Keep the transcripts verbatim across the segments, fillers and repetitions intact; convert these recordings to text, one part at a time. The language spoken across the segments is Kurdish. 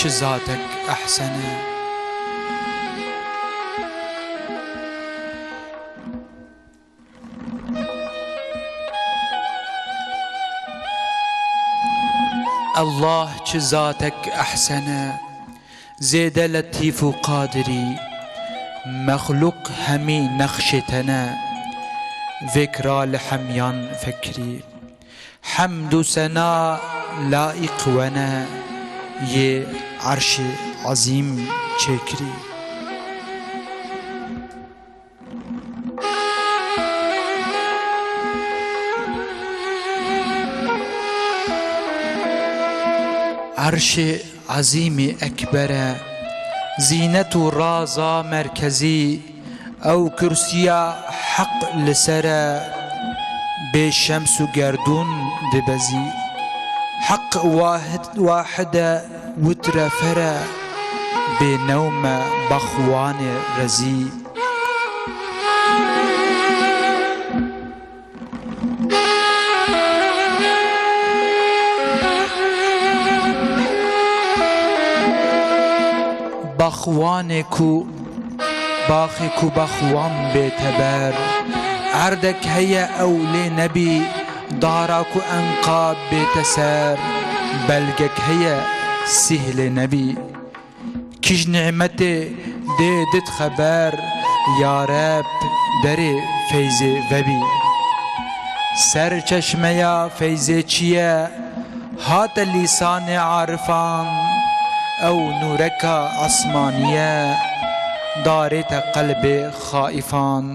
zatek ehsene. Allah çi zatek ehsene, zêde letîf û qadirî, mexlûq hemî nexşê te ne, vêkra li hemyan fekirî. Hemd û sena laîq we ne, yê erşê ezîm çêkirî. Erşê ezîmê ekber e, zînet û raza merkezî, ew kursiya heq li ser e, bê şems û gerdûn dibezî. Heq wahid, wahid e, witrefer e, bê newm e, bexwanê rezî. Baxwanê ku, baxê ku baxwan bête ber, erdek heye ew lê nebî, dara ku enqab bête ser, belgek heye sîh lê nebî. Kîj nîmetê dê dit xeber, ya Reb, derê feyzê vebî. Serçeşmeya feyzê çi ye, hate lîsanê arifan, ew nûreka esmanî ye, darête qelbê xaîfan.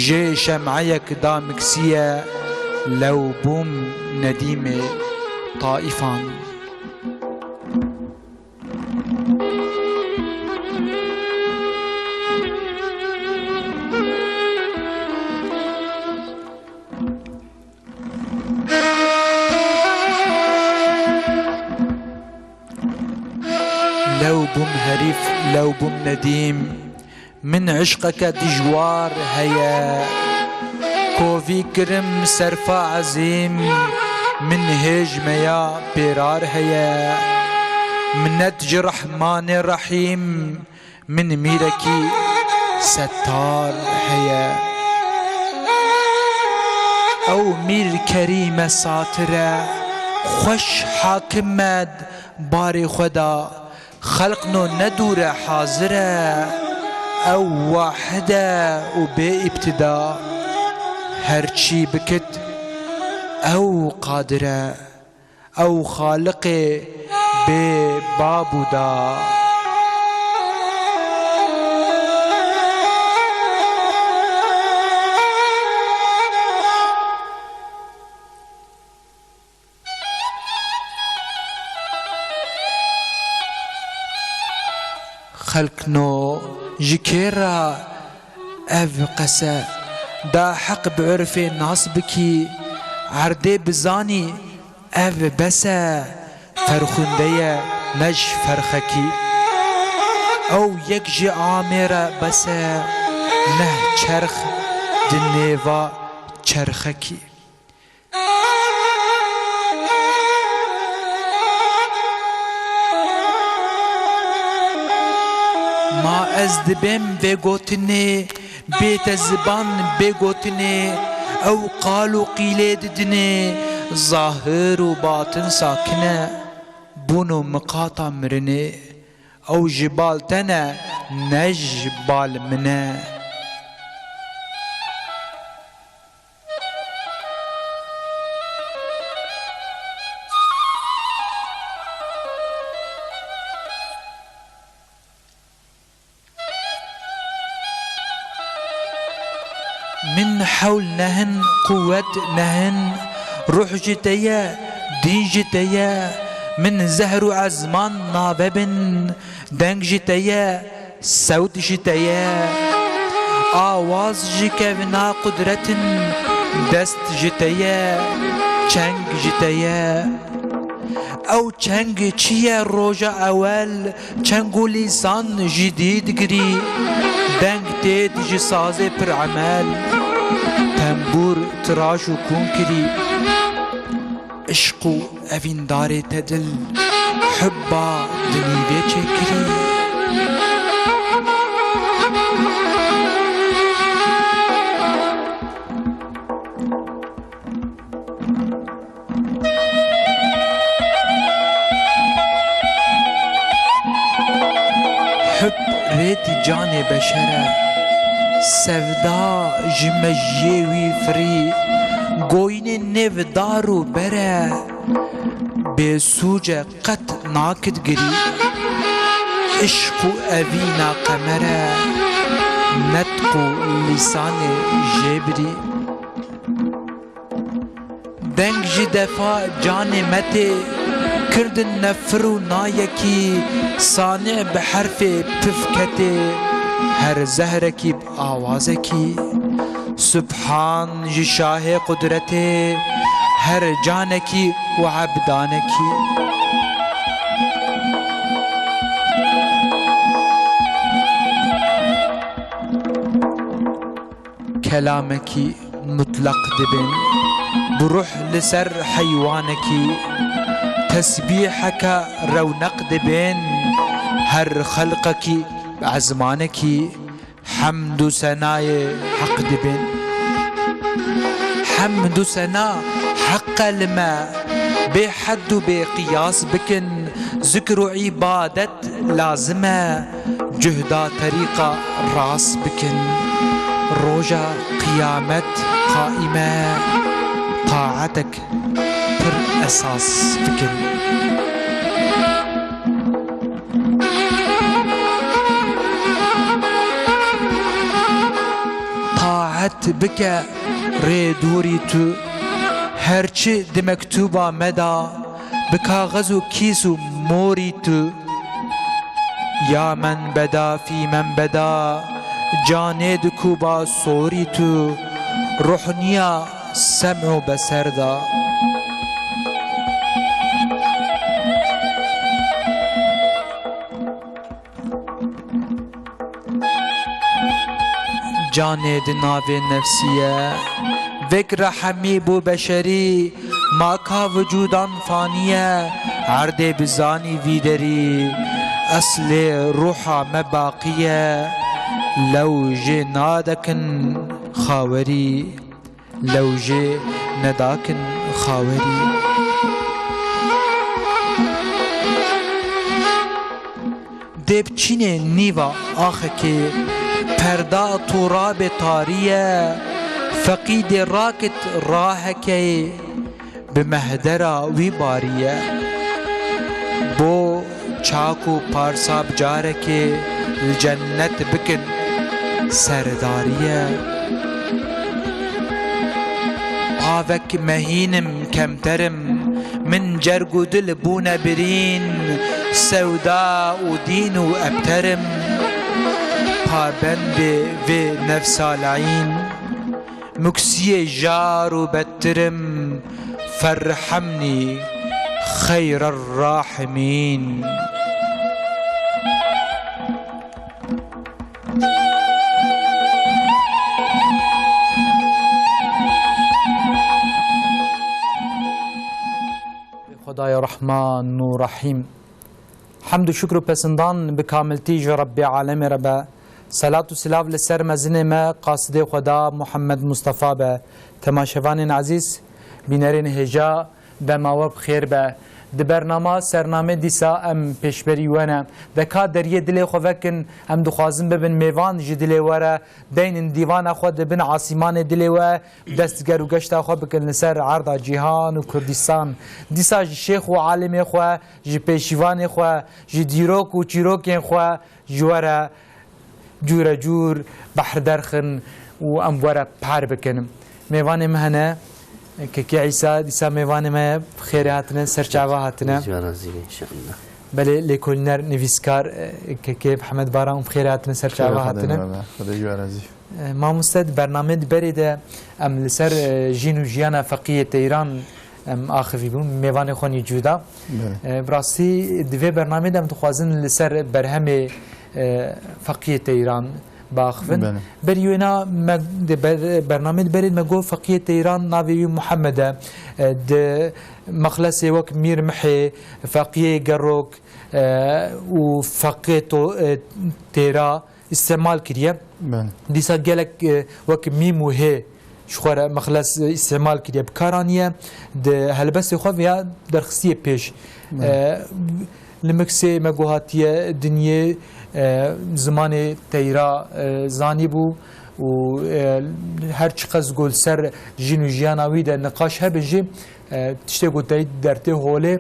Jê şemeyek damiksiye, lew bûm nedîmê taîfan. Lew bûm herîf, lew bûm nedîm. Min eşqeke dijwar heye, kovî kirim serfa ezîm, min hêj meya pêrar heye. Minet ji Rehmanê Rehîm, min mîrekî settar heye. Ew mîr kerîm e satir e, xweş hakim e, barê xwe da. Xelq no ne dûr e hazir e, ew wahid e û bê îbtida. Her çî bikit ew qadir e, ew xaliqê bê bab û da. Xelkno, ji kê re ev qese? Da heq bi urfê nas bikî, erdê bizanî ev bes e, ferxunde ye ne ji ferxekî. Ew yek ji amê re bes e, neh çerx di nêva çerxekî. Ma ez dibêm vê gotinê, bê te ziban bê gotinê, ew qal û qîlê didinê, zahir û batin sakin e, bûn û miqata mirinê, ew ji bal te ne, ne ji bal min e. Min hewl nehin, quwet nehin, ruh ji te ye, dîn ji te ye, min zehr û ezman navebin, deng ji te ye, sewt ji te ye, awaz ji kevna qudret in, dest ji te ye, çeng ji te ye. Ew çeng çi ye roja ewel, çeng û lîsan ji dî digirî, deng têt ji sazê pir emel, tembûr tiraş û kûn kirî. Işq û evîndarê te dil, Hibba di nîvê çêkirî. Hib rêtî canê beşer e. Sevda ji mejiyê wî firî. Goyînê nêv dar û ber e. Bêsûc e, qet nakit girî. Îşq û evîna qemer e. Netq û lîsanê jêbirî. Deng ji defa canê me tê, kirdin nefir û nayekî, sanî bi herfê pifketê, her zehrekî bi awazekî. Subhan ji şahê qudretê, her canekî û ebdanekî. Kelamekî mutlaq dibên, bi ruh li ser heywanekî, tesbîheke rewneq dibên, her xelqekî bi ezmanekî, hemd û senayê heq dibên. Hemd û sena heq e li me, bê hed û bê qiyas bikin, zikr û îbadet lazim e, cuhda terîqa rast bikin. Roja qiyamet qaîm e, taatek pir esas bikin. Taet bike rê dûrî tu, her çi di mektûba me da, bi kaxez û kîs û morî tu. Ya men beda fî men beda, canê di kuba sorî tu, ruhniya sem û beser da. Canê di navê nefsî ye, vek rehemî bû beşerî, maka vücudan fanî ye, erdê bizanî vî derî, eslê ruha me baqî ye, lew jê nadekin xawerî. Lew jê nedakin xawerî. Dê biçînê nîva axekê, perda turabê tarî ye, feqî dê rakit rahekê, bi mehdera wî barî ye. Bo çak û parsa bi carekê li cennet bikin serdariye. Avek mehîn im, kemter im, min cerg û dil bûne birîn, sewda û dîn û ebter im, pabendê vê nefsa laîn. Muksiyê jar û bettir im, ferhemnî xeyrer rahimîn. Xwedaya Rehman û Rehîm. Hemd û şukr û pesindan bi kamiltî ji Rebbê Alemê re be. Selat û silav li ser mezinê me, qasidê Xweda Muhammed Mustafa be. Temaşevanên ezîz, bînerên hêja, dema we bi xêr be. Di bernama Sernamê dîsa em pêşberî we ne. De ka deriyê dilê xwe vekin, em dixwazin bibin mêvan ji dilê we re. Deynin dîvana xwe di bin asîmanê dilê we, dest ger û geşta xwe bikin li ser erda cîhan û Kurdistan. Dîsa ji şêx û alimê xwe, ji pêşîvanê xwe, ji dîrok û çîrokên xwe ji we re cûre cûr behr derxin û em we re par bikin. Mêvanê me hene, Kekê Îsa, dîsa mêvanê me bi xêrê hatine, ser çava hatine. Ji we razî be înşallah. Belê, lêkolîner, nivîskar, Kekê Mihemed Baran, bi xêrê hatine, ser çava hatine. Xwedê ji we razî. E, mamoste, di bernameyê di berê de em li ser, e, jîn û jiyana Feqiyê Teyran em axivî bûn, mêvanê xwe nî cuda. Belê. E, bi rastî di vê bernameyê de em dixwazin li ser berhemê, e, Feqiyê Teyran, biaxivin. Belê. Berî wêna me di ber-, bernameyê di berê me got Feqiyê Teyran navê wî Muhammed e. E, di mexlesê wek Mîr Mihê, Feqiyê Gerok, e, û Feqiyê To-, e, Têra îstemal kiriye. Belê. Dîsa gelek, e, wek mîm û hê ji xwe re mexles, e, îstemal kiriye, bi kar aniye, di helbestê xwe vêya derxistiye pêş. Belê. E, li Miksê me got hatiye dinyê, e, zimanê Teyra, e, zanîbû û, e, her çiqas got li ser jin û jiyana wî de niqaş hebe jî, e, tiştê got dertê holê,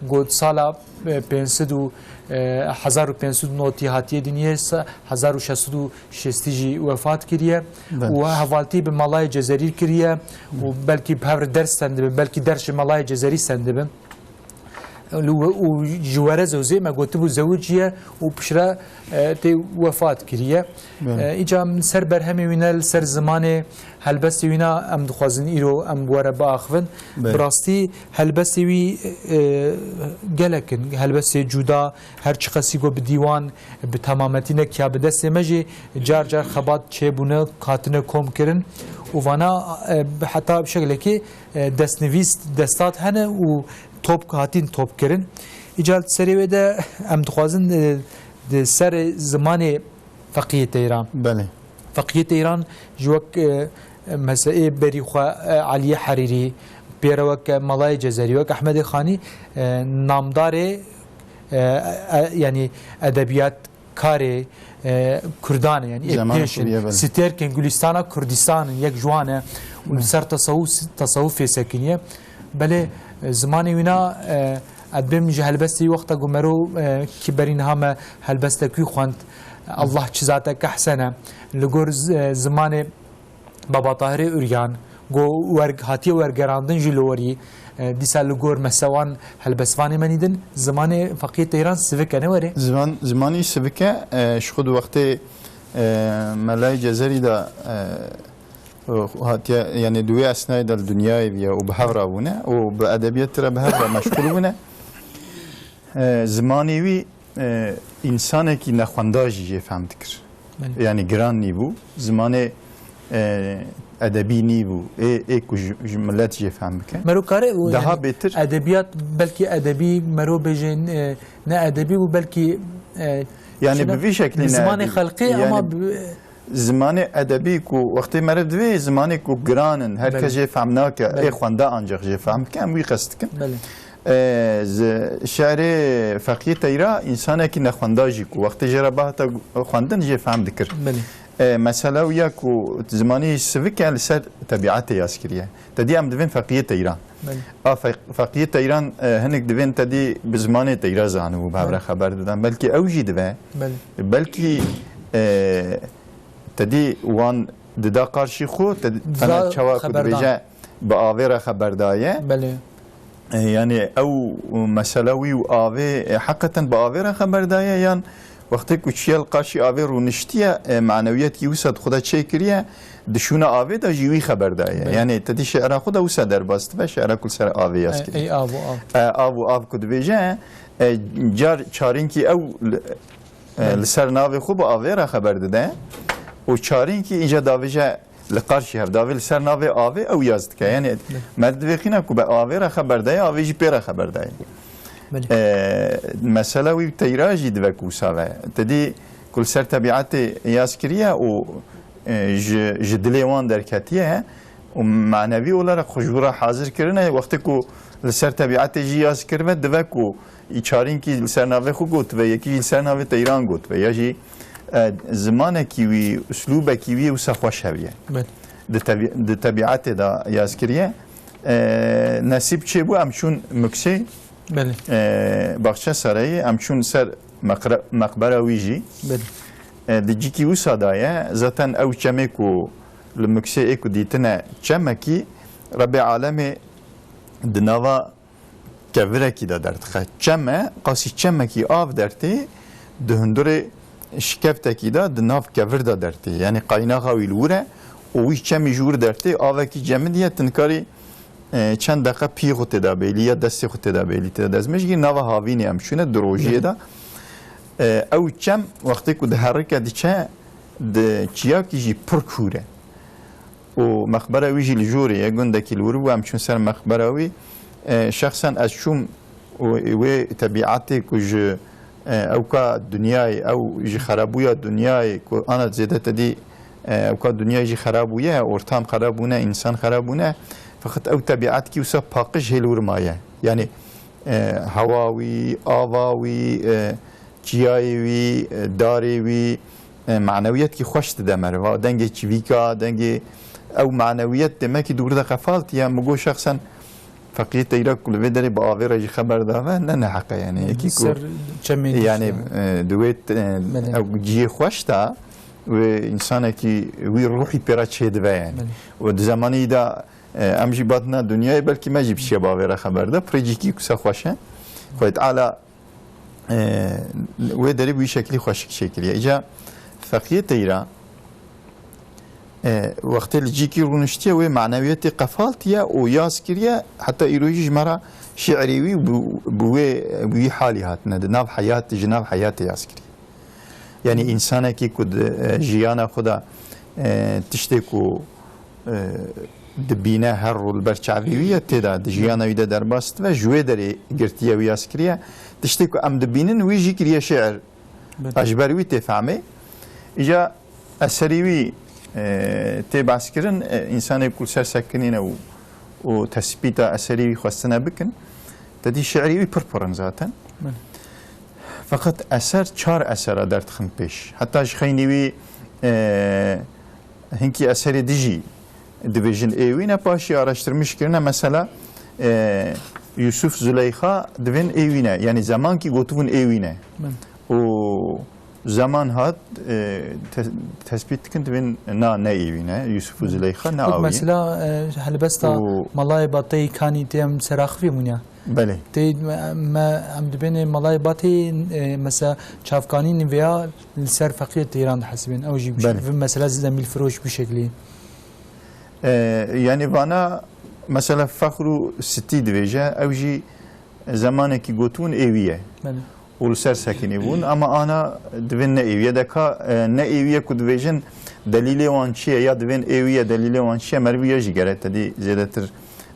got sala, e, pênc sed û, e, hezar û pênc sed û notî hatiye dinyê, sa-, hezar û şeş sed û şêstî jî wefat kiriye. Belê. Û hevaltî bi Malayê Cezerî kiriye û belkî bi hev re ders sendibe, belkî ders ji Malayê Cezerî sendibe. Li we-, û ji Werezê û zê me gotibû zewiciye û piştre, e, tê wefat kiriye. Belê. E, îca min ser berhemê wî ne li ser zimanê helbestê wîna em dixwazin îro em bi we re biaxivin. Belê. Bi rastî helbestê wî, e, gelek in. Helbestê cuda, her çiqasî ku bi dîwan, bi temametî nekiya bi destê me jî car car xebat çêbûne, hatine kom kirin. Û vana, e, bi heta bi şeklekî, e, destnivîs, destat hene û top hatîn top kirin. Îca serê wê de em dixwazin, e, di ser zimanê Feqiyê Teyran. Belê. Feqiyê Teyran ji wek, e, meseleyê berî xwe, e, Eliyê Herîrî, pê re wek Melayê Cezerî, wek Ehmedê Xanî, e, namdarê, e, e, yanî edebiyat karê, e, Kurdan e, yanî ê Zemanê pêş in. Kurdiye, belê. Stêrkên Gulîstana Kurdistan in, yek ji wan e û li ser tesawuf-, tesawufê sekiniye. Belê, e, zimanê wîna, e, ez bêm ji helbestê wî wexta ku mero, e, ki berî niha me helbestek wî xwend, Allah çi zate kehsene. Li gor z-, e, zimanê Baba Tahirê Uryan, ku werg-, hatiye wergerandin jî li werî, e, dîsa li gor mesewan helbestvanê me nîdin, zimanê Feqiyê Teyran sivik e, ne werê? Ziman, zimanî sivik e, e, ji xwe di wextê, e, Melayê Cezerî de, e, hatiye, yanî di wê esnayê de li dinyayê bûye û bi hev re bûne û bi edebiyatê re bi hev re meşxûl bûne. E, zimanê wî, e, însanekî nexwenda jî jê fehm dikir. Belê. Yanî giran nîbû. Zimanê, e, edebî nîbû. Ê, ê ku ji, ji milet jê fehm bike. Mero kare û Daha yanî bêtir edebiyat, belkî edebî mero bêje, e, ne edebî bû, belkî, e, Yanî şuna, bi vî şeklî bi ne zimanê edebî. Xelkê, yanî ama bi zimanê edebî ku wextê meriv divê zimanê ku giran in, her kes Belê. Jê fehm nake, Belê. Ê xwenda ancaq jê fehm bike, em wî qest dikin. Belê. E, zi-, şe'rê Feqiyê Teyra însanekî nexwenda jî ku wextê jê re bihata xwendin jê fehm dikir. Belê. E, mesela wî ya ku zimanî sivik e li ser tebîetê yaz kiriye. Te dî em divên Feqiyê Teyran. Belê. A Fe-, Feqiyê Teyran, e, hinek divên te dî bi zimanê Teyra zanibû, bi hev re Belê. Xeber didan. Belkî ew jî dive. Belê. Belkî, e, te dî wan dida qarşî xwe, te dî Dida tena çawa ku xeberdan. Dibêje bi avê re xeber daye. Belê. E, yanî ew mesela wî û avê, e, heqeten bi avê re xeber daye yan wextê ku çiye li qarşî avê rûniştiye, e, manewiyetî wisa di xwe de çêkiriye, di şûna avê de jî wî xeber daye. Belê. Yanî te dî şi'ra xwe de wisa derbas dibe, şi'ra ku li ser avê yaz E, kiriye. Ey av û av. E, av û av ku dibêje, e, car çarinkî ew li, e, Belê. Li ser navê xwe bi avê re xeber dide û çarinkî îca davêje li qarşî hev davê li ser navê avê ew yaz dike. Yanî Belê. Meriv divê qîna ku bi avê re xeber daye, avê jî pê re xeber daye. Belê. E, mesela wî teyra jî dive ku wisa ve. Te dî ku li ser tebîetê yaz kiriye û, e, ji, ji dilê wan derketiye û manevî olarak xwe ji bo re hazir kirine. Wextê ku li ser tebîetê jî yaz kiribe, dive ku çarinkî li ser navê xwe gotibe, yekî jî li ser navê Teyran gotibe. Ya jî, e, zimanekî wî, uslûbekî wî wisa xweş hebiye. Belê. Di tebî-, di tebîetê de yaz kiriye. E, nesîb çêbû em çûn Miksê, Belê. E, Baxçesarayê, em çûn ser meqre-, meqbera wî jî. Belê. E, di cîkî wisa de ye. Zaten ew çemê ku li Miksê ê ku dîtine çemekî Rebê Alemê di nava kevirekî de derdixe. Çem e, qasî çemekî av dertê, di hundurê şikeftekî de, di nav kevir de dertê. Yanî qaynaxa wî li wir e û wî çemî ji wir dertê, avekî cemidiye, tu nikarî, e, çend deqe pî xwe tê de bêlî ya destê xwe tê de bêlî, tê de dest. Me jî nava havînê em çûne di rojiyê de. E, ew çem wextê ku diherike diçe, Di çiyakî jî pir kûr e. Û mexbera wî jî li jorê ye, gundekî li wir bû, em çûn ser mexbera wî. E, şexsen ez çûm û wê tebiatê ku ji, e, ewka dinyayê, ew ji xerabûya dinyayê ku ana zêde te dî, e, ewka dinyayê jî xerab bûye, ortam xerab bûne, însan xerab bûne. Feqet ew tebiatkî wisa paqij hê li wir maye. Yani, e, hewa wî, ava wî, e, çiyayê wî, e, darê wî, e, manewiyetkî xweş dide meriva. Dengê çivîka, dengê ew manewiyet demekî di wir de qefaltiye. Min got şexsen Feqiyê Teyra ku li vê derê bi avê re jî xeber dave, ne neheq e yani. Yekî ku Ser çemê yani, dişte. e, di wê, e, Belê. ew cihê xweş de wê însanekî wî ruhî pê re çêdibe yani. Belê. Û di zemanî de, e, em jî batina dinyayê, belkî me jî bi çiye bi avê re xeber de. Pirê cîkî kuse xweş e. Xwedê Teala e, wê derê bi wî şekilî xweşik çêkiriye. Îca Feqiyê Teyra, e, wextê li cîkî rûniştiye, wê manewiyetê qefaltiye û yaz kiriye, heta îro jî ji me re şi'rê wî bi, bi wê, bi wî halî hatine, di nav heyat, ji nav heyatê yaz kiriye. Yani, însanekî ku di, e, jiyana xwe de, e, tiştê ku, e, dibîne her rû li ber çavê wî ye, tê de di jiyana wî de derbas dibe, ji wê derê girtiye wî yaz kiriye. Tiştê ku em dibînin, wî jî kiriye şi'ir. Belê. Ez ji ber wî tê fehmê. Îca eserî wî, e, tê behskirin, e, însanê ku li ser sekinîne û, û tespîta eserî wî xwestine bikin, te dî şi'rî wî pir pir in zaten. Belê. Feqet eser çar esera derdixin pêş. Heta ji xeynî wî, e, hinkî eserê dijî dibêjin ê wî ne, paşî araştirmiş kirine. Mesela, e, Yusuf Zuleyxa divên ê wî ne. Yani zemankî gotibûn ê wî ne. Belê. Û zeman hat, e, te-, tespît dikin divên na ne ê wî ne. Yusuf û Belê. Zuleyxa ne Wek awî. Mesela, e, helbesta Û Malayê Bateyî Kanî tê em seraxivî bûn ya. Belê. Tê me, me, em dibênê Malayê Batê, e, mesela çavkanî nivêya li ser Feqiyê Teyran dihesibên. Ew jî bi Belê. vê mesela zemîl firoş bi şeklî. E, yani vana mesela Fexru Sitî dibêje, ew jî zemanekî gotibûn ê wî ye. Belê. Û li ser sekinî bûn, ama ana divên ne ê wî ye. Deka, e, ne ê wî ye ku dibêjin delîlê wan çi ye, ya divên ê wî ye, delîlê wan çi ye, merivî ye jî gere te dî zêdetir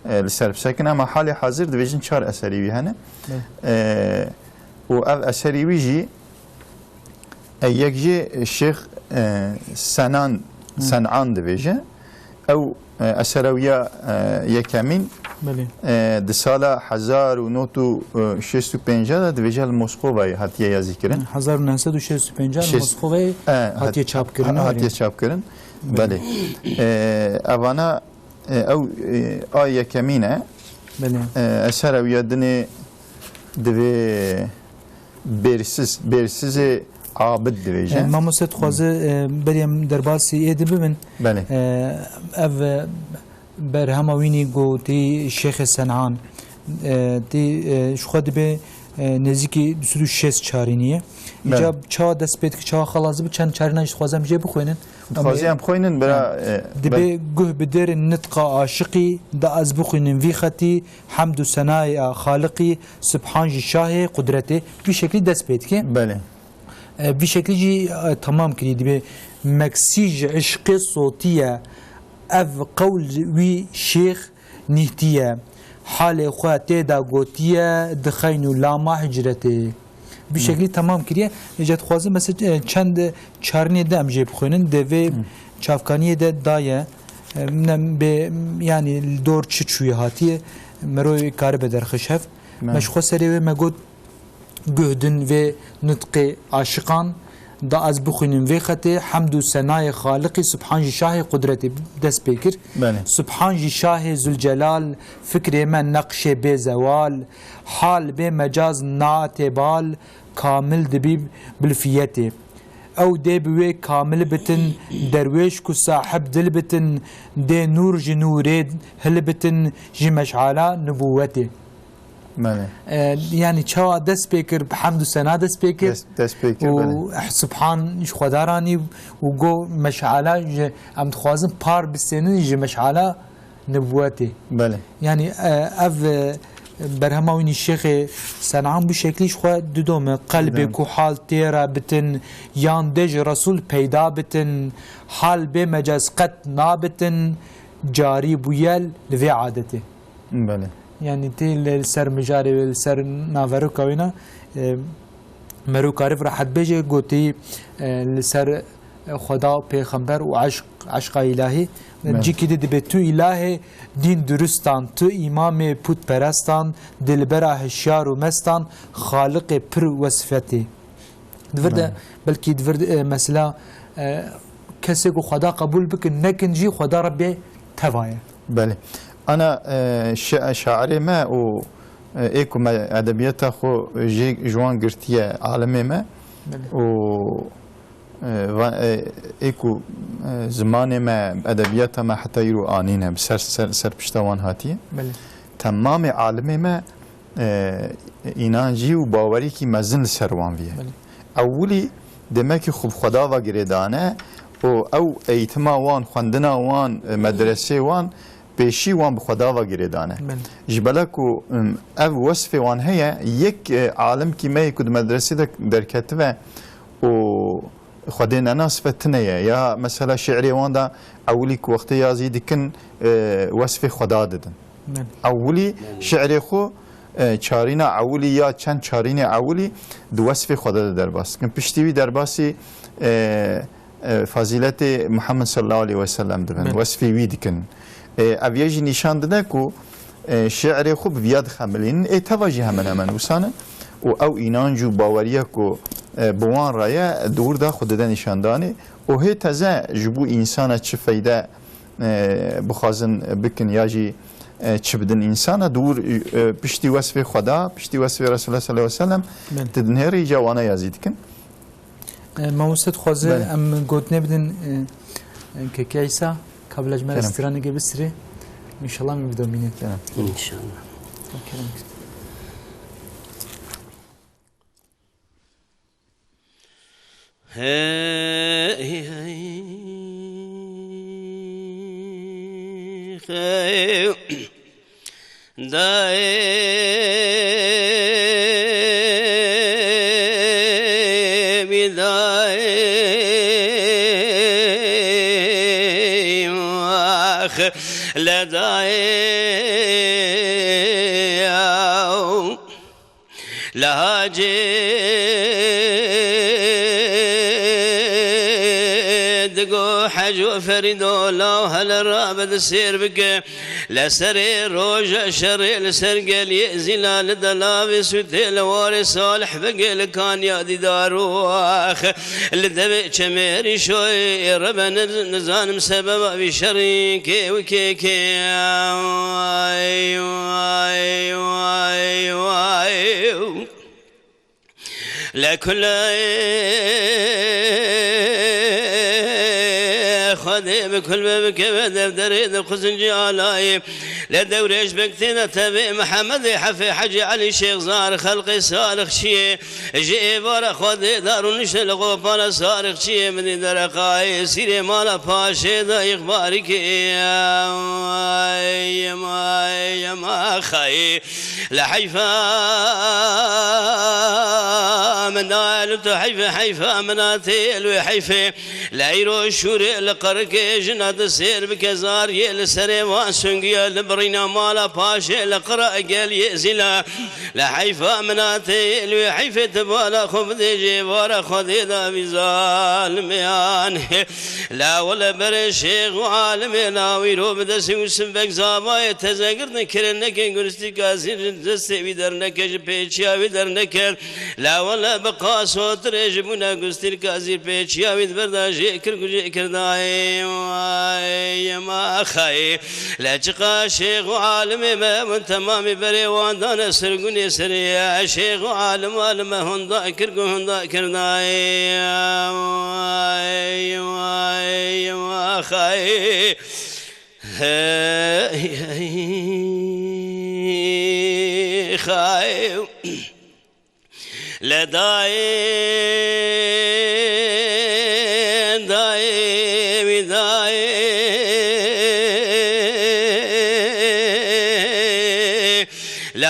e, li ser bisekin, ama halê hazir dibêjin çar eserî wî hene. Belê. E, û ev eserî wî jî, e, yek jî Şêx, e, Senan, Hı. Sen'an dibêje. Ew, e, esera wî ya, e, yekemîn, Belê. e, di sala hezar û neh sed û şêst û pênc de dibêje li Moskovayê hatiye yazîkirin. Hezar û neh sed û şêst û pênc li Şêst Moskovayê E, hat-, hatiye çapkirin, ha-, öyle. hatiye çapkirin. Belê. Belê. E, evana E, ew, e, a yekemîn e. Belê. E, esera wî ya dinê divê bêrsiz, bêrsizê abid dibêje. E, mamoste dixwaze, e, berî em derbasî êdî bibin. Belê. E, ev, e, berhema wînî ku tê Şêxê Sen'an, e, tê, e, ji xwe dibe, e, nêzîkî du sed û şêst çarînî ye. Belê. Îca çawa dest pê dike, çawa xelas dibe, çend çarîna jî dixwazem jê bixwînin. Dixwazî em xwînin, bira, Yani, e, dibê bel- guh bidêrin nitqa aşiqî, da ez bixwînim vî xetî, hemd û senayê a Xaliqî, subhan jî şahê qudretê. Vî şeklî dest pê dike. Belê. E, vî şeklî jî, e, temam kirî dibê. Meksî ji işqê sotî ye. Ev qewl wî şêx nîhtiye. Halê xwe tê de gotiye, dixeyn û lama hicretê. Bi Hı. şeklî temam kiriye. Îca dixwazim mesela, e, çend çarnê de em jê bixwînin. Di vê Hı. çavkaniyê de daye, e, ne bê, yani li dor çi çûye hatiye, mero karibe derxist hev. Hı. Me ji xwe serê wê me got, guh din vê nutqê aşiqan, da ez bixwînim vê xetê, hemd û senayê Xaliqî, subhan jî şahê qudretê dest pê kir. Belê. Subhan jî şahê Zülcelal, fikrê me neqşê bê zewal, hal bê mecaz naetê bal, kamil dibî bilfiyetê. Ew dê bi wê kamil bitin, derwêş ku sahib dil bitin, dê nûr ji nûrê hil bitin, ji meşala nubûwetê. Belê. E, yani çawa dest pê kir, bi hemd û sena dest pê kir. Dest, dest pê kir, Û belê. eh, subhan ji xwedaranî û got meşala ji, em dixwazin par bistênin ji meşala nibûwetê. Belê. Yani, e, ev, e, Berhema wî nî Şêxê Sen'an bu şeklî ji xwe didome. Qelbê Didome. Ku hal têra bitin, yan dê ji Resûl peyda bitin, hal bê mecaz qet nabitin, carî bûyel li vê adetê. Belê. Yanî tê li ser mijarê wê, li ser naveroka wê ne, e, Mero karî rehet bêje gotî, e, li ser, e, Xweda û Pêxember û eşq, eşqa îlahî. Belê. Cîkî de dibe tu îlahê dîn duristan, tu îmamê putperestan, dilbera hişyar û mestan, xaliqê pir wesfetê. Divir de, Belê. Belkî divir de, e, mesela, e, kesê ku Xweda qebûl bikin, nekin jî Xweda Rebbê teva ye. Belê. Ana, e, şi-, şairê me û, e, ê ku me edebiyata xwe jê ji wan girtiye alimê me Belê. Û, e, va-, e, ê ku, e, zimanê me, edebiyata me heta îro anîne, bi ser, ser, ser pişta wan hatiye. Belê. Temamê alimê me, e, înancî û bawerîkî mezin li ser wan viye. Belê. Ewilî demekî xwe bi Xweda ve girêdane û ew eğitima wan, xwendina wan, e, medresê wan pêşî wan bi Xweda ve girêdane. Belê. Ji bela ku, em, ev wesfê wan heye, yek, e, alimkî me yê ku di medresê de derketibe û Xwedê nenas be tune ye. Ya mesela şi'rê wan de ewilî ku wextê yazî dikin, e, wesfê Xweda didin. Belê. Ewilî Belê. Şi'rê xwe, e, çarîna ewilî ya çend çarînê ewilî di wesfê Xweda de derbas dikin. Piştî wî derbasî, e, e, fazîletê Muhammed sallallahu aleyhi ve sellem dibin. Belê. Wesfê wî dikin. E, ev yê jî nîşan dide ku, e, şi'rê xwe bi viya dixemilînin. Ê teva jî hemen hemen wisa ne. Û ew înanc û baweriya ku, e, bi wan re ye, di wir de xwe dide nîşandanê. Û hê teze ji bo însana çi feyde, e, bixwazin bikin ya jî, e, çi bidin însana, di wir, e, piştî wesfê Xweda, piştî wesfê Resulullah sallallahu aleyhi ve sellem, Belê. Didinhêrî îca wana yazî dikin. E, mamoste dixwaze Belê. Em gotinê bidin, e, e, Keke Îsa, kabla ji me Kerem. Straneke bistirê. Înşallah min bidomîne. Kerem. Înşallah. Kerem. Hey, hey, hey. Dayê, bi dayê, ax, le dayê, yaw. Lehacê digo Heco Ferîdo law hele rabe di sêr bike. Le serê roja şerê li ser geliyê zîla li delavê sûtê li warê salih bige li kaniya dîdar û ax. Li devê çemê rîşoyê rebe niz-, nizanim sebeba vî şerî kê û kê kê. Ay, ay, ay, ay. Le kulê Xwedê bi kul be bikeve dev derê de quzincî alayê. Le dewrêj bek tê de tevê Mihemedê Hefê Hecî Elî Şêxzar xelqê sarixçiyê. Ji êvara Xwedê dar û nişte li qopala sarixçiyê bidî dereqayê sîrê mala paşê de îxbarî kê. Ay, ay, ay, xayê. Le heyfa min dayê li tu heyfê heyfa min a tê li wê heyfê. Le îro şûrê li qirikê jina di sêr bike zariyê li serê van sungiye li birîna mala paşê li qira gel yê zîla. Le heyfa min a tê li wê heyfê tu bala xwe bidê jê vara Xwedê da vî zalimiyan. La wele berê şêx û alimê la wîro bi destê û simbek zavayê teze girtin kirin neke guristîka zîr ji destê wî derneke ji pêçiya wî derneke. La wele bi qasotirê ji bûna gustîrka zîr pêçiya wî di ber de jê kir ku jê kir dayê. Ay, ma xayê. Le çiqa şêx û alimê me min temamî berê wan dane sirgunê serê. Şêx û alim alime hunda kir ku hunda kir dayê. Ay, ay, ay, xayê. Hey, hey, xayê. Le dayê, dayê, wî dayê.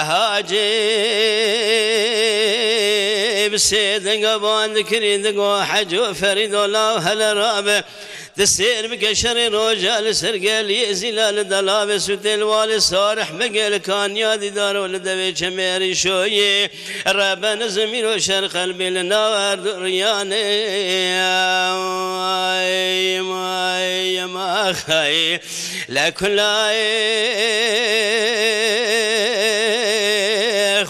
Hacî bi sê denga ban dikirî, digo Heco Ferîdo law hele rabe. Di sêr bike şerê roja li ser geliyê zîla li delavê sûtê li walê sarih bige li kaniya dîdaro li devê çemê erîşoyê. Rebe nizimîro şer qelbê li nav erduriyanê. Ay, ay, ay, ay. Lekulayê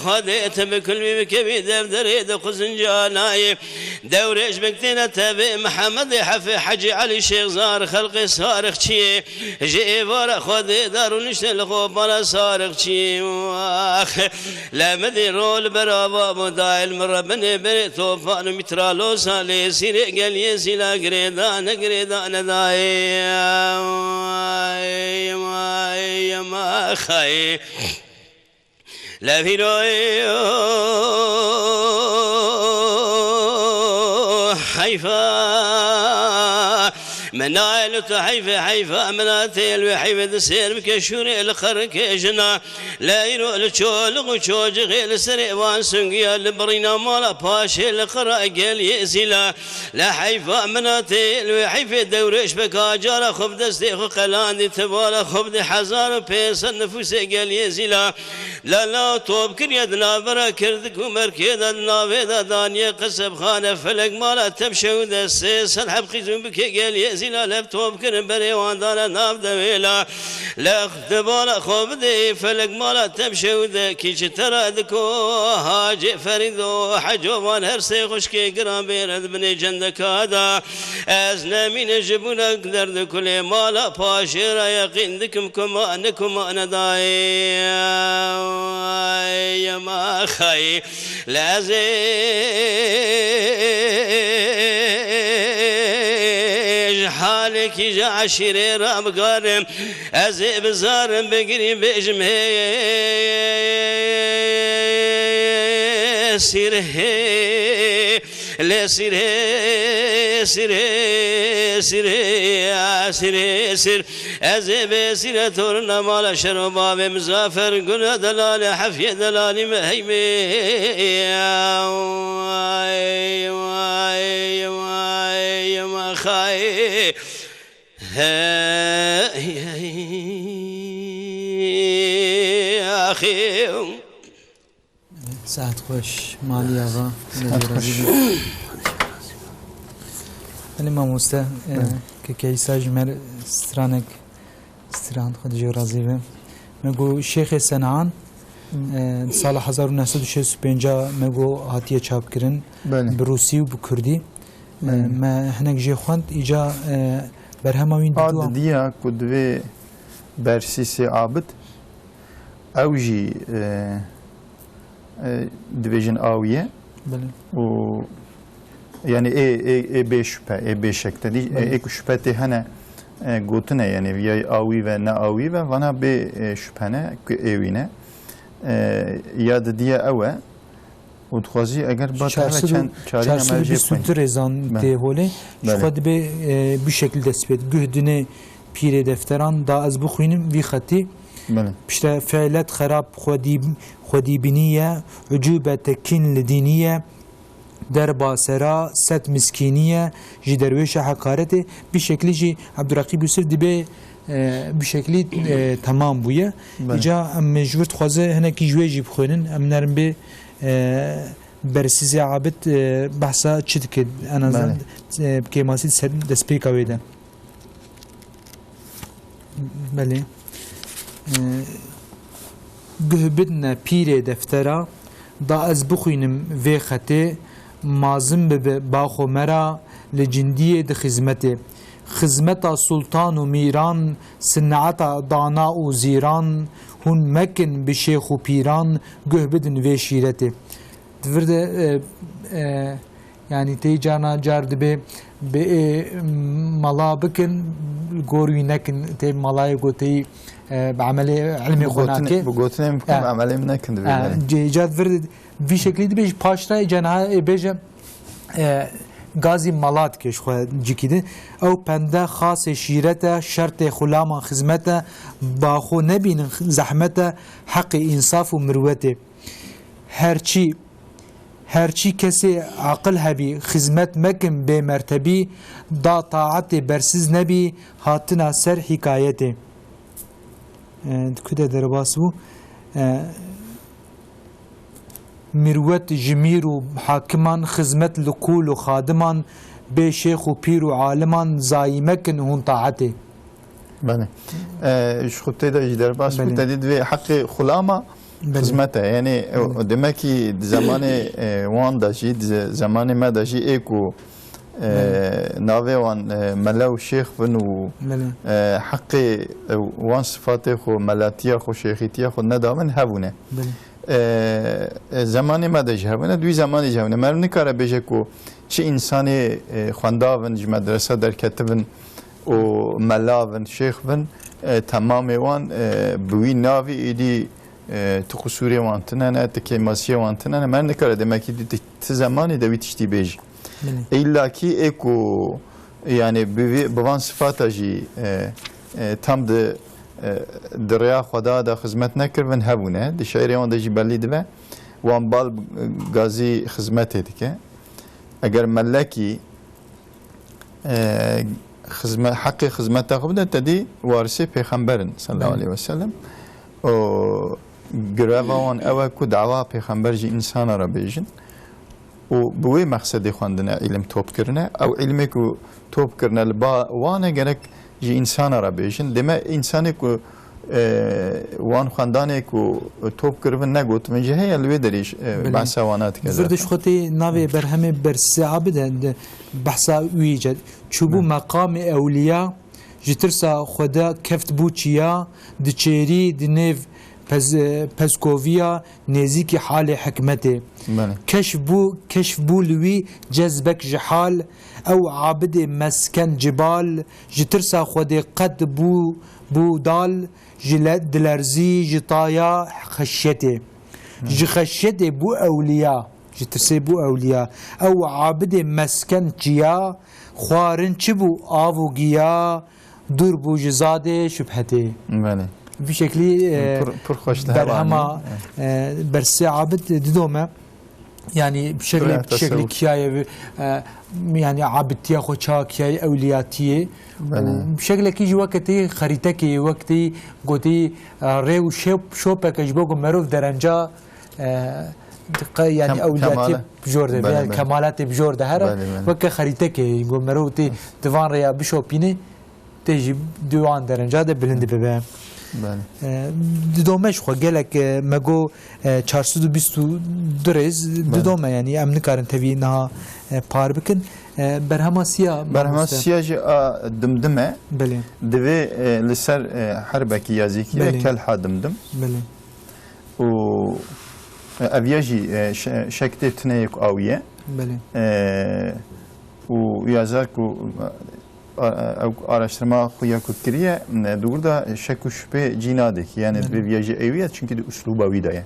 Xwedê, tu bi kulmî bikevî devderê de xuzincanayê. Dewrêş bik têne tevê Mihemedê Hefê Hecî Elî Şêxzar xelqê sarixçiyê. Ji êvara Xwedê dar û nişte li xopana sarixçiyê. Ax, Lemedê rol berava bû dayil min re binê berê tofan û mîtralosa lê sîrê geliyê zîla girêdane girêdane dayê. Ay, ay, ay, ay, ay. Levîroy heyfa. Min nayê li tu heyfê heyfa, min a têl wê heyfê di sêr bike şûrê li qirikê jina. Leyro li çolix û çocixê li serê wan sungiya li birîna mala paşê li qira geliyê zîla. Le heyfa min a têl wê heyfê dewrêş beka cara xwe bi destê xwe qelandî tibala xwe bidê hezar û pênc sed nifûsê geliyê zîla. Lala top kiriye di navbera kirdik û merkê de di navê de daniye qisebxane felek mala temşew de sê sed heb qîzûn bikê geliyê zîla lev top kirin berê wan dane nav de wêla. Lex di bala xwe bidê felek mala temşew de kî ji te re diko hacê Ferîdo heco van her sê xwişkê giran bêre di binê cendeka de. Ez nemîne ji bûnek derdikulê mala paşê re yeqîn dikim kuma ne kuma ne dayê. Ay, yema xayî. Lê ez ê ji halekî ji eşîrê re bikarim. Ez ê bizarim bigirî bêjim hê sîr hê. Lê sîrê, sîrê, sîrê, sîrê, sîr. Ez ê bê sîre torna mala şero bavê mizafer gula delalê hefyê delalî me heyme. Ay, ay, ay, ay, ay, xay. He, axê. Saet xweş, malî ava. Saet xweş. Belê mamoste, e, Belê. Ke keysa ji me re stranek, stran xwe dijî razî be. Me got Şêxê Senaan, Hı. e, sala hezar û neh sed û şêst û pênc me got hatiye çapkirin, Belê. Bi rûsî û bi kurdî. E, Belê. Me hinek jê xwend, îca, e, berhema wî A didu. Didiya ku divê Bersîsê Abid, ew jî, e, e, dibêjin awiye. Belê. Û yani ê, ê, ê bê şüphe, ê bê şek. Te dî, Belê. Ê ku şüphe tê hene, e, gotine yani ya awî ve ne awî ve, vana bê, e, şüphe ne, ku ê wî ne. E, ya didiye ew e. Û dixwazî eger ba te heve çend çarî çar sed û bîst û du rêzan Be. Tê holê. Ji Belê. Xwe dibê, e, bi şekil dest pê. Guh dinê pîrê defteran da ez bixwînim vî xetî. Belê. Pişte felet xerab xwedî, xwedîbînî ye, ucûbe tekîn li dînî ye, derba sera set miskînî ye, ji derwêşa heqaretê. Bi şeklî jî Ebduraqîb Yusuf dibê, e, bi şeklî, e, temam bûye. Belê. Îca em ji vir dixwaze hinekî ji wê jî bixwînin. Em nerin bê, e, Bersîzê Abid, e, behsa çi dike? En azından, Belê. E, bi kêmasî ser destpêka wê de. Belê. E, Guh bidne pîrê deftera, da ez bixwînim vê xetê, mazin bibe baxo me ra, li cindiyê di xizmetê. Xizmeta sultan û mîran, sineta dana û zîran, hûn mekin bi şêx û pîran, guh bidin vê şîretê. Di vir de, e, e, yanî tê carna car dibê bi ê mala bikin, gor wî nekin, tê malayê goteyî, e, bi emelê ilmê xwe Bi gotinê, nake. Bi gotinê min bikin, Ha. Bi emelê min nekin dibê, Ha, belê. Cê, îca di vir de vî şeklî dibê, ji paş re îca niha ê bêje, e, Gazî Malat ke ji xwe cikî din. Ew pende xasê şîret e, şertê xulaman xizmet e, ba xwe nebînin zehmet e, heqê însaf û mirwetê. Herçî, herçî kesê aqil hebî, xizmet mekin bê mertebî, da taetê bersiz nebî, hatina ser hîkayetê. E, di ku de derbas bû? E, Mirwet ji mîr û hakiman, xizmet li kûl û xadiman, bê şêx û pîr û aliman, zayî mekin hûn taetê. Belê. E, ji xwe tê de jî derbas bû, Belê. Te dî divê heqê xulama Belê. Xizmet e. Yanî, e, Belê. Demekî di zemanê, e, wan de jî, di ze-, zemanê me de jî ê ku, e, Belê. Navê wan, e, mele û şêx bin û, Belê. E, heqê, e, wan sifatê xwe, melatiya xwe, şêxîtiya xwe nedabin, hebûne. Belê. E, e, zemanê me de jî hebûne, di wî zemanê jî hebûne. Meriv nikare bêje ku çi însanê, e, xwendav in, ji medrese derketivin û melav in, şêx bin, e, temamê wan, e, bi wî navî êdî, e, tu qisûrê wan tine ne, tu kêmasiyê wan tine ne. Meriv nikare demekî di, di ti zemanê de wî tiştî bêjî. Belê. Îllakî ê ku, yanî bi vî, bi van sifata jî, e, e, tam di, e, di rêya Xweda de xizmet nekiribin hebûne. Di şeîrê wan de jî belî dibe. Wan bal gazî xizmetê dike. Eger melekî, e, xizme-, heqê xizmeta xwe bide, te dî warisê pêxember in, sallallahu Belê. Aleyhi ve sellem. Û gireva wan ew e ku dawa pêxember ji însana re bêjin. Û bi wê mexsedê xwendine îlim top kirine. Ew îlimê ku top kirine li ba wan e, gerek ji însana re bêjin. Dême însanê ku, e, wan xwendanê ku top kiribin negotin jî heye, li wê derê jî, e, Belê. Behsa wana dike Vir zaten. Di ji xwe tê navê berhemê Bersê Abid e, di behsa wî ce. Çûbû Belê. Meqamê ewliya, ji tirsa Xweda keft bû çiya, di çêrî, di nêv pez-, pezkoviya, nêzîkî halê hikmetê. Belê. Keşf bû, keşf bû li wî cezbek ji hal, ew abidê mesken cibal, ji tirsa Xwedê qet bû, bû dal, ji le-, dilerzî, ji taya xeşyetê. Belê. Ji xeşyetê bû ewliya, ji tirsê bû ewliya. Ew abidê mesken çiya, xwarin çi bû av û giya, dûr bû ji zadê şubhetê. Belê. Vî şeklî, e, Pir, pir xweş dihevanî. Berhema, e, Bersê Abid didome. Yanî bi şeklê, Pir bi şeklê tesewuf. Kiyaye, e, yanî abidtiya xwe ça kiyaye ewliyatiyê. Belê. Û bi şeklekî jî weke tê xerîtekê, wek tê gotî, e, rê û şop-, şopeke ji bo ku merov derenca, e, qe-, yanî Kem-, ewliyatiyê kemale-, bijor de, belê, yanî belê. Kemalatê bijor de here, Belê, belê. Weke xerîtekê, ku merov tê di van rêya bişopîne, tê jî di wan derenca de bilind bibe. Belê. E, didome ji xwe gelek, e, me got, e, çar sed û bîst û du rêz Belê. Didome, yanî em nikarin tevî niha, e, par bikin. E, berhema siya, Berhema mamoste. Siya jî a dimdim e. Belê. Divê, e, li ser, e, herbekî ya zîkî ye, Belê. Kelha dimdim. Belê. Û, e, ev ya jî, e, şe-, şek tê tune yek awî ye. Belê. E, û yazar ku, e, a-, ew araştirma xwe ya ku kiriye, e, di wir de şek û şübhê cî nade ki, yani Belê. Bi viya jî ewî ye, çünkü di uslûba wî de ye.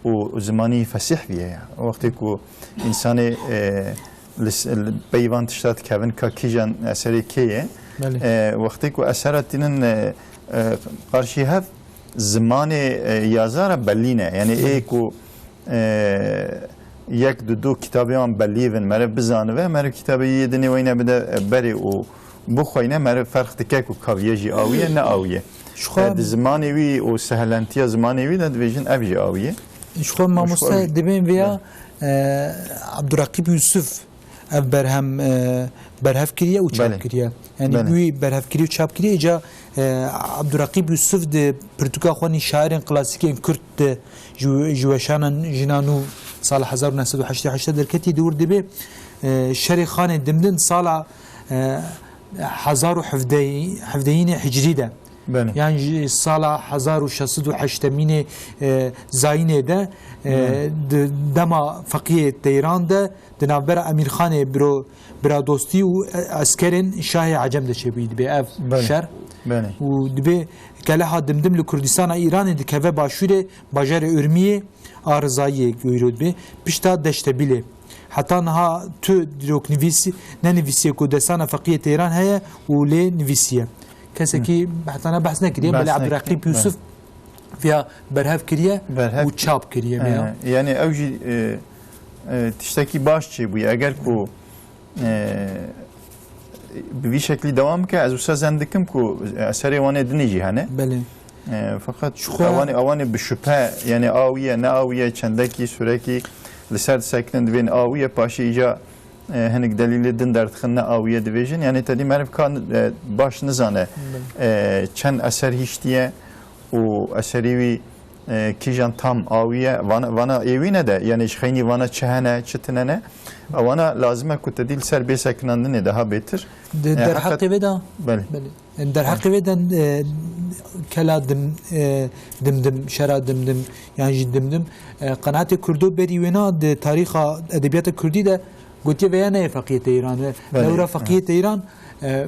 Û zimanî fesîh viye ye. Wextê ku însanê, e, li s-, li peyvan tişta dikevin ka kîjan eserê kê ye. Belê. E, wextê ku esera tînin, e, e, qarşî hev, zimanê, e, yazara belî ne. Yani Belê. Ê ku, e, yek du du kitabê wan belî bin, meriv bizanive, meriv kitabê yê dinê weyne bide, e, berê û bixweyne, meriv ferq dike ku kaviye jî awiye, ne awiye. Ji xwe E, di zimanê wî û sehelentiya zimanê wî de dibêjin ev jî awiye. Ji xwe mamoste Ji xwe dibên vêya, Be- e, Abduraqîb Yusuf ev berhem, e, berhev kiriye û çap Belê. Kiriye. Yani Belê. Wî berhev kiriye û çap kiriye. Îca, e, Abduraqîb Yusuf di pirtûka xwe nî şairên klasîkên Kurd de ji, ji weşanan jina nû sala hezar û neh sed û heştê heşt derketî di wir dibê, e, şerê Xanê Dimdin sala, e, hezar û hevdeh, hevdehînê hicrî de. Belê. Yan ji sala hezar û şeş sed û heştemînê, e, zayînê de, e, Belê. Di dema feqiyê Teyran de di navbera Emîrxanê biro, biradostî û, e, eskerên şahê Ecem de çêbûyî dibe ev Belê. Şer. Belê. Û dibe Keleha Dimdim li Kurdistana Îranê dikeve başûrê bajarê Urmiyê a Rizayiyê guyro dibe. Pişta Deştebîlê. Heta niha tu dîroknivîsî, nenivîsiye ku destana Feqiyê Teyran heye û lê nivîsiye. Kesekî heta niha behs nekiriye, Behs belê nek-, Abdurreqîb belê. Yusuf viya berhev kiriye Berhev û çap kiriye viya. Ee, yani ew jî, e, e, tiştekî baş çêbûye. Eger ku, e, bi vî şeklî dewam bike, ez wisa zen dikim ku eserê wan ê dinê jî hene. Belê. E, feqet Ji xwe ewanê, ewanê bi şüphe, yani awiye, ne awiye, çendekî, sürekî li ser disekinin, divên awiye, paşê îca, e, hinek delîlê din derdixin, ne awiye dibêjin. Yani tedî meriv ka, e, baş nizane, Belê. e, çend eser hiştiye û eserî wî, e, kîjan tam awiye, vana, vana ê wî ne de, yani ji xeynî vana çi hene, çi tine ne. Ewana lazim e ku tedî li ser bê sekinandinê daha bêtir. Di E, derheqê heqet-, vê de, Belê. belê. Yani derheqê vê de, e, kela dim, e, dimdim, şera dimdim, yan jî dimdim. E, qenaetê Kurdo berî wêna di tarîxa edebiyata Kurdî de gotiye veya neyê Feqiyê Teyran. Belê, Lewra Feqiyê evet. Teyran, e,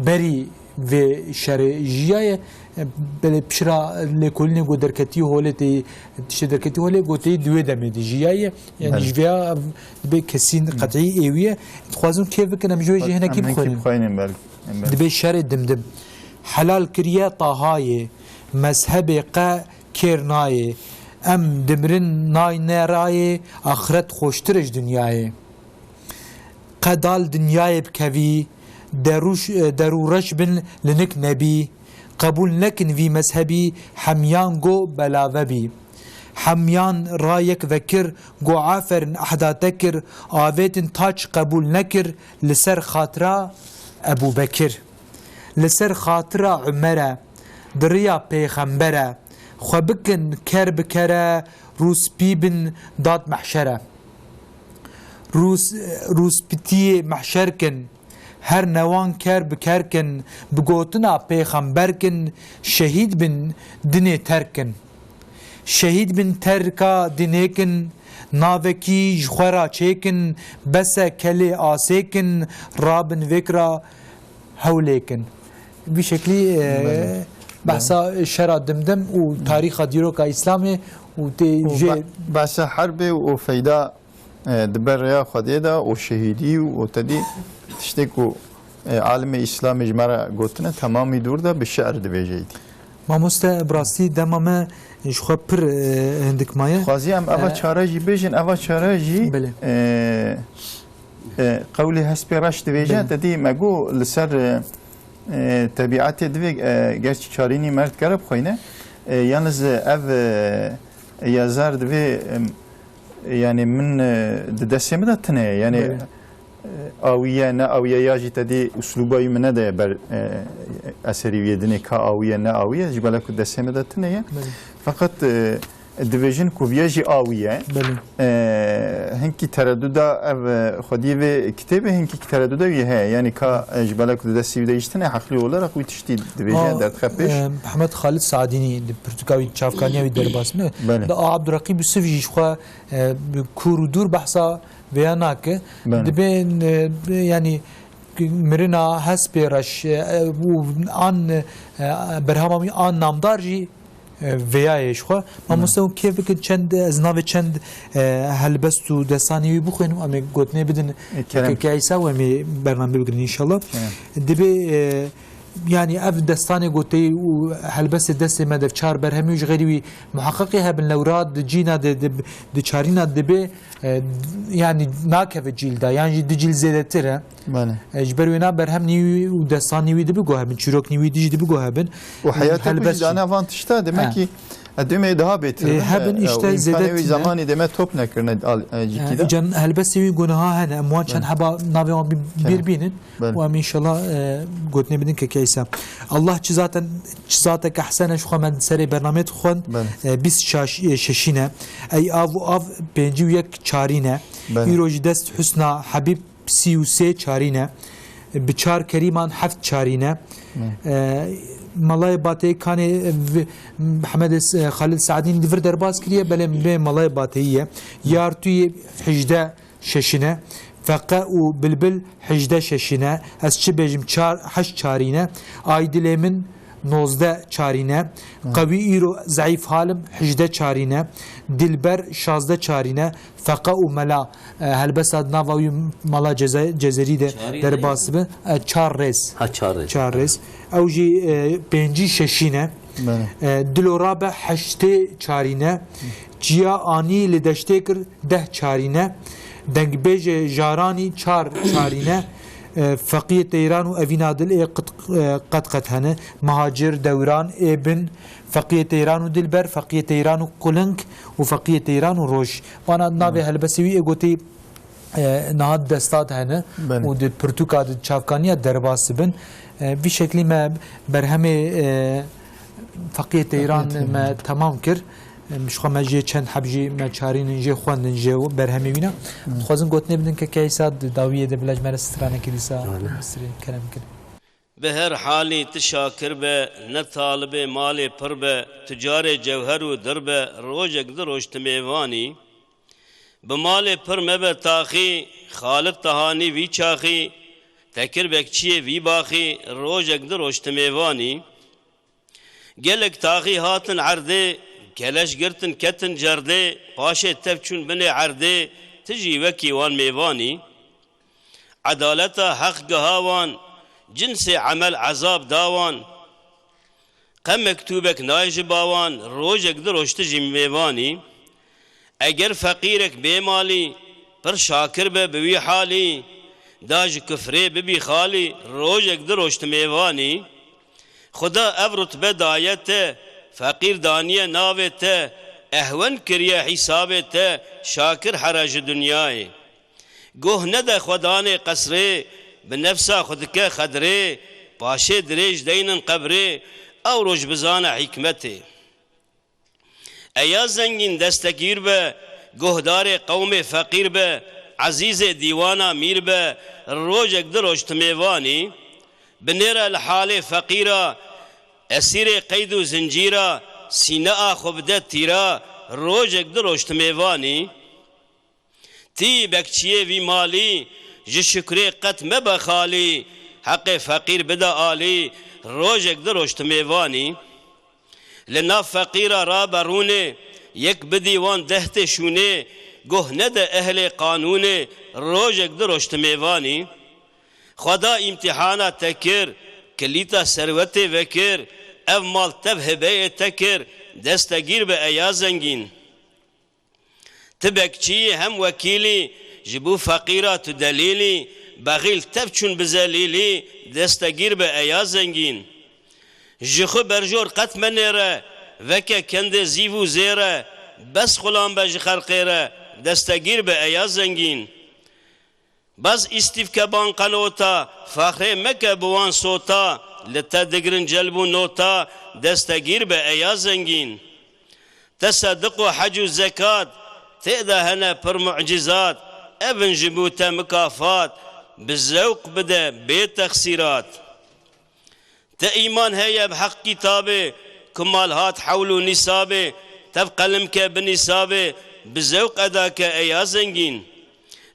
berî vê şerê jiyaye. E, belê pişira lêkolînê ku derketî holê tê, tiştê derketî holê goteyî di wê demê de jiyaye. Yani Belê. Ji vêya ev dibe kesîn qetî êwiye. Dixwazim kêf bikin, em ji wê jî Em hinekî hinkî bixwînin. bixwînin, belê. Em belê. Dibê şerê dimdim. Helal kiriye Tahayê, mezhebê qe kêr nayê. Em dimirin nay ne rayê, axiret xweştir e ji dinyayê. Qe dal dinyayê bikevî, derûş-, derûreş bin li nik nebî. Qebûl nekin vî mezhebî, hemiyan go belave bî. Hemiyan rayek vekir, go aferin ehda te kir, avêtin taç qebûl nekir, li ser xatira Ebû Bekir. Li ser xatira Umere, di riya pêxembere, xwe bikin ker bi kere, rûspî bin dad mehşere. Rûs-, rûspitiyê mehşer kin, her newan ker bi ker kin, bi gotina pêxember kin, şehîd bin dinê terk kin. Şehîd bin terka dinê kin, navekî ji xwe ra çêkin, bes e kelê asê kin, rabin vêk ra hewlê kin. Vî şeklî, e, Belê. behsa şera dimdim û tarîxa dîroka Îslamê û tê Û jê be-, behsa herbê û feyda, e, di ber rêya Xwedê de û şehîdî û tedî tiştê ku, e, alimê Îslamê ji me re gotine temamî dûr de bi şi'r dibêje îdî. Mamoste, bi rastî dema me ji xwe pir, e, hindik maye. Xwazî em eva E, çare jî bêjin, eva çare jî, Belê. e, e, qewlê hespê reş dibêje, Belê. tedî me got li ser, e, e, tebîetê divê, e, gerçî çarînî me dikare bixwîne. E, yalnız, e, ev, e, yazar divê, e, yani min, e, di destê min de tune ye. Yani, Belê. e, awiye, ne awiye ya jî tedî uslûba wî min nede ber, e, eserî wî yê dinê ka awiye, ne awiye. Ji bela ku destê min de tune ye. Belê. Feqet, e, dibêjin ku viya jî awiye. Belê. E, hinkî tereduda ev, e, xwediyê vê kitêbê hinkî tereduda wî heye. Yani ka, e, ji bela ku di destî wî de jî tune, heqlî olarak wî tiştî dibêje, Ha, derdixe pêş. e, Mehmet Xalid Sadînî di pirtûka wî çavkaniya wî derbas ne. Belê. Di a Abdurreqîb Yusuf jî ji xwe, e, bi kûr û dûr behsa vêya nake. Belê. Dibê, e, yani mirina hespê reş, e, û an, e, berhama wî an namdar jî, e, vêya ye ji xwe. Mamoste, hûn kêf bikin çend, ez navê çend, e, helbest û destanê wî bixwînim, em ê gotinê bidin E, Kerem. K K Îsa û em ê bername bigrin înşallah. Kerem. Dibê, e, yani ev destanê goteyî û helbestê destê me de çar berhemî û ji xêrî wî muheqeqê hebin, lewra di cîna de, di, di çarîna dibê, e, yani nakeve cîl de, yan jî du cîl zêdetir e. Belê. E, ji ber wêna berhemnî wî û destanî wî dibi guh hebin, çîroknî wî dijî dibi guh hebin. Û heyatê ku jî Helbest jî. dane van tişta, demek Ha. ki, e, demê daha bêtir E, bin, hebin e, işte û îmkanê wî zêdetir ne. zamanî deme top nekirine al-, e, cîkî E, de. can helbestê wî gunaha hene, em wan çend Belê. heba navê wan bi-, Kerem. bir bînin. Belê. Û em înşallah, e, gotinê bidin K K Îsa. Allah çi zaten, çi zatek ehsene, ji xwe me serê bernamê dixwend, Belê. e, bîst şaş-, e, şeşîne. Ey av û av pêncî û yek çarîne. Belê. Îro jî dest husna Hebîb sî û sê çarîne. Bi çar kerîman heft çarîne. Belê. E, Melayê Bateyê Kanê, e, vi-, Mihemed, e, Xalil Sadîn di vir derbas kiriye, belê bê Melayê Bateyî ye. Yartûyê hejdeh şeşine, Feqe û Bilbil hejdeh şeşine, ez çi bêjim, çar, heşt çarîne, Ay dilê min nozdeh çarîne. Hı. Qewî îro zeîf halim hejdeh çarîne. Dilber şazdeh çarîne. Feqe û mela, e, helbesta di nava wî mala ceza-, cezerî de Çarî derbas ne? Bi. E, çar rêz. Ha, çar rêz. Çar rêz. Ew jî, e, pêncî şeşîne. Belê. E, dilo rabe heştê çarîne. Çiya anî li deştê kir deh çarîne. Dengbêjê jaranî çar çarîne. E, Feqiyê Teyran û Evîna Dil ê qet, e, qet qet hene. Mihacir, Dewran, Êbin, Feqiyê Teyran û Dilber, Feqiyê Teyran û Quling û Feqiyê Teyran û Roj. Vana navê helbestê wî ê gotî, e, niha di desta de hene Belê. Û di pirtûka di çavkaniya derbas dibin. E, vî şeklî me berhemê, e, Feqiyê Teyran Feqiyê Teyran. Me temam kir. E, ji xwe me jê çend heb jî me çarînin, jê xwendin, jê berhemê wî ne. Hı. Dixwazin gotinê bidin ke keysa di dawiyê de bila ji me re stranekî dîsa Öyle. Misirê kerem kir. Bi her halî tu şakir be, ne talibê malê pir be, tu carê cewher û dir be, rojek du roj tu mêvanî. Bi malê pir mebe taxî, Xaliq Tehanî vî çaxî, te kir bekçiyê vî baxî, rojek du roj tu mêvanî. Gelek taxî hatin erdê, keleş girtin ketin cerdê, paşê tev çûn binê erdê, tu jî wekî wan mêvanî. Edaleta heq giha wan, cinsê emel ezab da wan. Qe mektûbek nayê ji bawan, rojek du roj tu jî mêvanî. Eger feqîrek bê malî, pir şakir be bi wî halî, da ji kufrê bibî xalî, rojek du roj tu mêvanî. Xuda ev rutbe daye te, feqîr daniye navê te, ehwen kiriye hîsabê te, şakir here ji dinyayê. Goh nede xwedanê qesrê, bi nefsa xwe dike xedrê, paşê dirêj deynin qebrê, ew roj bizane hîkmetê. Eya zengîn destegîr be, guhdarê qewmê feqîr be, ezîzê dîwana mîr be, rojek du roj tu mêvanî. Binêre li halê feqîra, esîrê qeyd û zincîra, sînea xwe bide tîra, rojek du roj tu mêvanî. Tî bekçiyê vî malî, ji şukrê qet mebe xalî, heqê feqîr bide alî, rojek du roj tu mêvanî. Li nav feqîra rabe rûnê, yek bidî wan deh tê şûnê, goh nede ehlê qanûnê, rojek du roj tu mêvanî. Xweda îmtîhana te kir, kilîta serwetê vekir, ev mal tev hibeyê te kir, destegîr be eya zengîn. Ti bekçiyî hem wekîlî, ji bo feqîra tu delîlî, bexîl tev çûn bi zelîlî, destegîr be eya zengîn. Ji xwe berjor qet menêre, veke kendê zîv û zêre, bes xulam be ji xelqê re, destegîr be eya zengîn. Bes îstîfke banqenota, fexrê meke bi wan sota, li te digirin celb û nota, destegîr be eya zengîn. Te sediq û hec û zekat, tê de hene pir mucîzat, ev in ji bo te mikafat, bi zewq bide bê texsîrat. Te îman heye bi heq kîtabê, ku mal hat hewl û nîsabê, tev qelim ke bi nîsabê, bi zewq eda ke eya zengîn.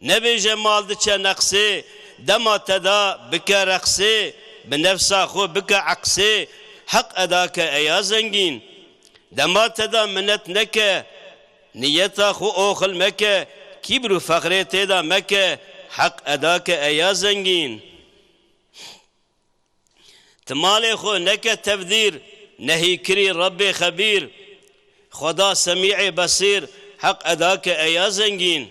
Nebêje mal diçe neqsê, dema te da bike reqsê, bi nefsa xwe bike eqsê, heq eda ke eya zengîn. Dema te da minet neke, niyeta xwe oxil meke, kîbr û fexrê tê de meke, heq eda ke eya zengîn. Ti malê xwe neke tevdîr, nehîkirî Rebbê xebîr, Xweda semî'ê besîr, heq eda ke eya zengîn.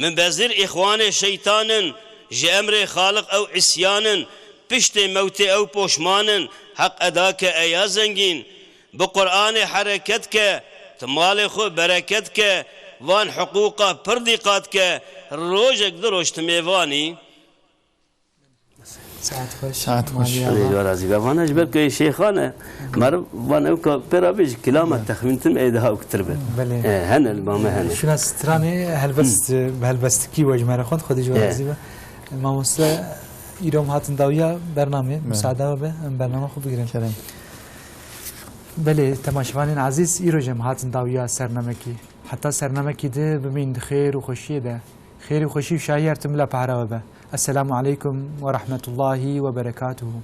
Min bezîr îxwanê şeytan in, ji emrê Xaliq ew îsyan in, piştê mewtê ew poşman in, heq eda ke eya zengîn. Bi Qur'anê hereket ke, ti malê xwe bereket ke, van hiqûqa pir dîqat ke, rojek du roj ti mêvanî. Saet xweş. Saet xweş. Maliye Xwedê ji we razî be. Vana ji ber ku şêxan e, meriv van ew ka pê re bêjî kilama texmîn tim ê daha ûktir be. Belê. E, hene li ba me hene. Şuna stranê helbest, bi helbestikî we ji me re xwend, Xwedê ji we E. razî be. Mamoste, îro em hatin dawiya bernamê, Belê. Musada we be, em bernama xwe bigirin. Kerem. Belê, temaşevanên ezîz, îro jî em hatin dawiya sernamekî. Heta sernamekî di bimîn di xêr û xweşiyê de. Xêr û xweşî û şahî her tim bila pehra we be. Esselamu aleykum ve rahmetullahi ve berekatuhu.